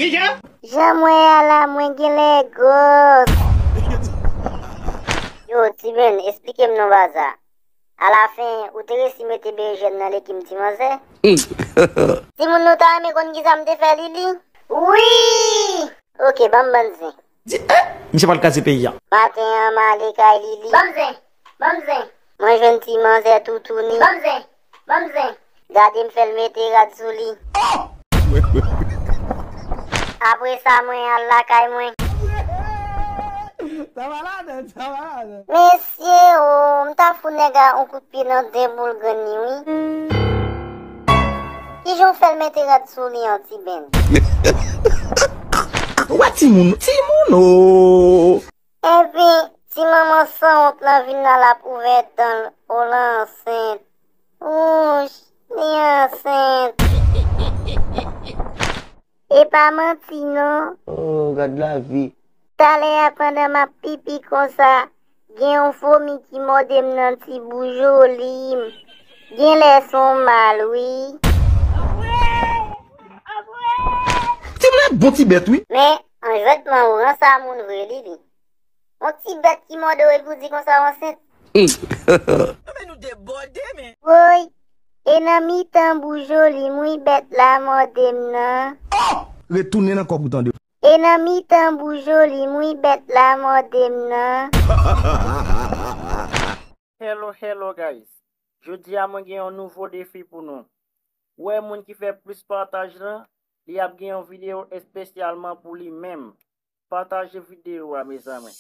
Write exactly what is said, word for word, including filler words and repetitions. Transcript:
Jan m wè a la, mwen genlè gwòs. Yo, Tiben, esplike m non, Baza. Alafen, ou te resi mete berejèn nan legim ti manzè? Timoun, nou ta renmen konn kisa m te fè Lili? Wi! Ok, ban m bann zen. Di, eh, misye pral kraze peyi a. Maten an, m ale kay Lili. Ban m zen, ban m zen. Mwen jwenn ti manzè toutouni. Ban m zen, ban m zen. Gade m fè l mete rad sou li. Apre sa, mwen al lakay mwen. Sa malad, sa malad. Mesye, o, m ta fout nèg a yon kout pye nan den boul grenn li, wi. Kijan w fè l mete rad sou li an, Tiben? Wè timoun, timoun, o. Epi, ti manman sanwont lan vin la, l ap ouvè dan l, o, l ansent. Wouch, li ansent. E pa manti non. Oh, gad lavi. Talè a pandan m ap pipi konsa, gen yon fomi ki mòde m nan ti bou joli m. Genlè se yon mal, wi. Ti moun bon ti bèt, wi. Men, an jwètman, ou ranse a moun vre, Lili. Yon ti bèt ki mòde w epi w di konsa w ansent. Woy, e nan mitan bou joli m wi bèt la mòde m nan. Retounen nan kòb ou tande. E nan mitan bou joli m wi bèt la mòde m nan. Hello, hello guys. Jodi a mwen gen yon nouvo defi pou nou. Ou wè moun ki fè plis pataj lan, li ap gen yon videyo espesyalman pou li menm. Pataje videyo a, mezanmi.